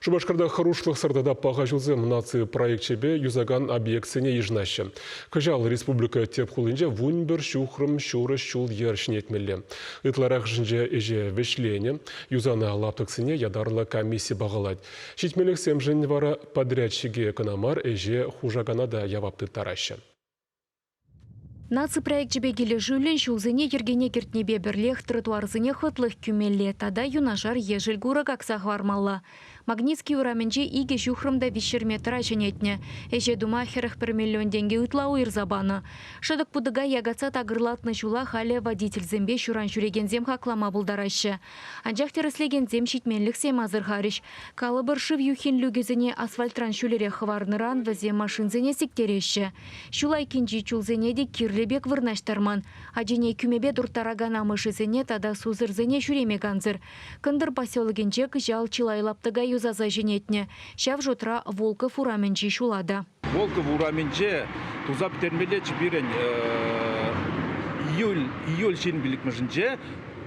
Шупашкарта хӑрушлӑхсӑр тата паха ҫулсем наци проекчӗпе юсакан объектсене йышӑнаҫҫӗ. Кӑҫал республика тӗп хулинче 11 ҫухрӑм ҫурӑ ҫул-йӗр ҫӗнетмелле. Ытларахӑшӗнче ӗҫе вӗҫленӗ, юсанӑ лаптӑксене ятарлӑ комисси пахалать. Ҫитменлӗхсемшӗн вара подрядчике кӑна мар, ӗҫе хушакана та явап тыттараҫҫӗ. Наци проекчӗпе килӗшӳллӗн ҫулсене йӗркене кӗртнипе пӗрлех тротуарсене хӑтлӑх кӳмелле тата юнашар ешӗл курӑк акса хӑвармалла. Магницкий урамӗнче икӗ ҫухрӑм та виҫҫӗр метра ҫӗнетнӗ. Ӗҫе тума 41 миллион тенкӗ ытла уйӑрса панӑ. Шӑтӑк-путӑка якатса такӑрлатнӑ ҫула халӗ водительсемпе ҫуран ҫӳрекенсем хаклама пултараҫҫӗ. Анчах тӗрӗслекенсем ҫитменлӗхсем асӑрхарӗҫ. Калӑпӑр, шыв юххин люкӗсене асфальтран ҫӳлерех хӑварнӑран вӗсем машинсене сиктереҫҫӗ. Ҫул айккинчи чулсене те кирлӗ пек вырнаҫтарман. Ачине кӳмепе турттаракан амӑшӗсене тата сусӑрсене ҫӳреме кансӗр. Кӑнтӑр поселокӗнче кӑҫал чылай лаптӑка юсаса ҫӗнетнӗ. Ҫав шутра Волков урамӗнчи ҫула та. Волков урамӗнче туса пӗтермеллеччӗ пирӗн июль, июль 25-мӗшӗнче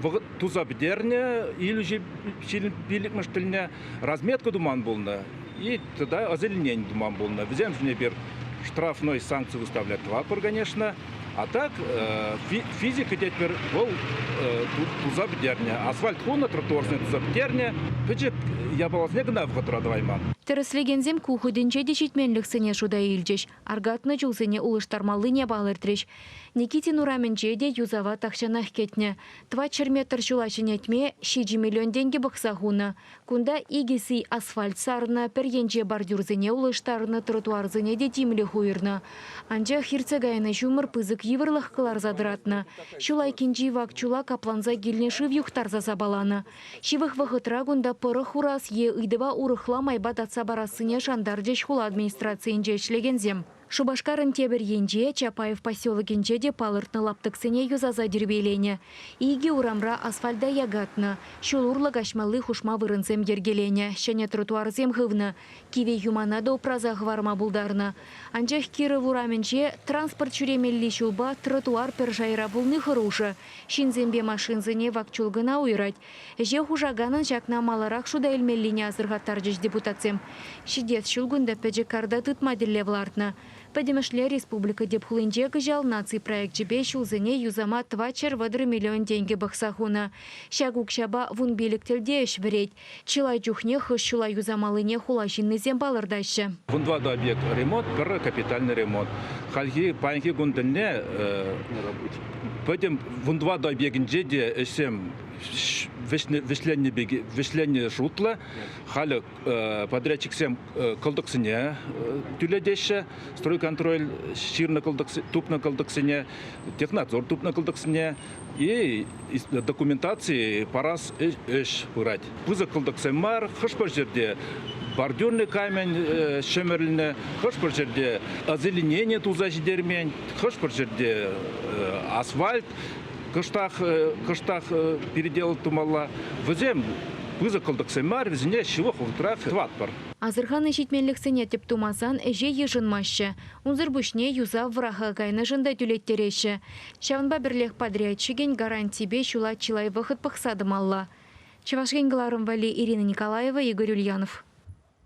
вӑхӑт туса пӗтернӗ, июль 25-мӗш тӗлне разметка туман пулнӑ и тата озеленение туман пулнӑ. Вӗсемшӗн эпир штрафной санкци выставлять тӑватпӑр, конечно. А так физика тетпӗр, вӑл туса пӗтернӗ. Асфальт хунӑ, тротуарсене туса пӗтернӗ. Пӗчӗк япаласене кӑна вӑхӑтра тӑвайман. Тӗрӗслекенсем ку хутӗнче те ҫитменлӗхсене шута илчӗҫ, аркатнӑ чулсене улӑштармаллине палӑртрӗҫ. Никитин урамӗнче те юсава тахҫанах кӗтнӗ. Тӑватҫӗр метр ҫула ҫӗнетме 7 миллион тенкӗ пӑхса хунӑ. Кунта икӗ сий асфальт сарнӑ, пӗр енче бордюрсене улӑштарнӑ, тротуарсене те тимлӗх уйӑрнӑ. Анчах иртсе кайнӑ ҫумӑр пысӑк йывӑрлӑх кӑларса тӑратнӑ. Ҫул айккинчи вак чула капланса килнӗ шыв юхтарса сапаланӑ. Ҫывӑх вӑхӑтра кунта пӑрӑх хурас е ыйтӑва урӑхла майпа татса парассине шантарчӗҫ хула администрацийӗнче ӗҫлекенсем. Шупашкарӑн тепӗр енче, Чапаев поселокӗнче те палӑртнӑ лаптӑксене юсаса тирпейленӗ. Икӗ урамра асфальта якатнӑ, ҫул урлӑ каҫмалли хушма вырӑнсем йӗркеленӗ, ҫӗнӗ тротуарсем хывнӑ, кивӗ юмана та упраса хӑварма пултарнӑ. Анчах Киров урамӗнче транспорт ҫӳремелли ҫулпа тротуар пӗр шайра пулни хӑрушӑ. Ҫынсемпе машинсене вак чул кӑна уйӑрать. Ӗҫе хушаканӑн ҫакна маларах шута илмеллине асӑрхаттарчӗҫ депутатсем. Ҫитес ҫул кунта пӗчӗк карта тытма тӗллев лартнӑ. Пӗтӗмӗшле республика тӗп хулинче кӑҫал наци проекчӗпе ҫулсене юсама 430 миллион тенкӗ пӑхса хунӑ. Ҫак укҫапа 15 тӗлте ӗҫ вӗрет. Чылай чухне хӑш ҫула юсамаллине хула ҫыннисем палӑртаҫҫӗ. 14 объект ремонт, пӗр капитальный ремонт. Хальхи паянхи кун тӗлне пӗтӗм 14 объектӗнче те ӗҫсем вӗҫленнӗ вӗҫленнӗ шутлӑ. Халӗ подрядчиксем кӑлтӑксене тӳлетеҫҫӗ. Стройконтроль ҫырнӑ тупнӑ кӑлтӑксене, технадзор тупнӑ кӑлтӑксене и документаци парас ӗҫ пырать. Пысӑк кӑлтӑксем мар, хӑш-пӗр ҫӗрте бордюрный камень ҫӗмӗрӗлнӗ, хӑш-пӗр ҫӗрте озеленение туса ҫитермен, хӑш-пӗр ҫӗрте асфальт кӑштах, кӑштах передел тумалла. Вӗсем пысӑк кӑлтӑксем мар, вӗсене ҫывӑх вӑхӑтрах тӑватпӑр. Асӑрханӑ ҫитменлӗхсене тӗп тумасан ӗҫе йышӑнмаҫҫӗ. Унсӑр пуҫне юсав вӑраха кайнӑшӑн та тӳлеттереҫҫӗ. Ҫавӑнпа пӗрлех подрядчикӗн гарантипе ҫула чылай вӑхӑт пӑхса тӑмалла. Чӑваш Ен кӑларӑм валли Ирина Николаева, Игорь Ульянов.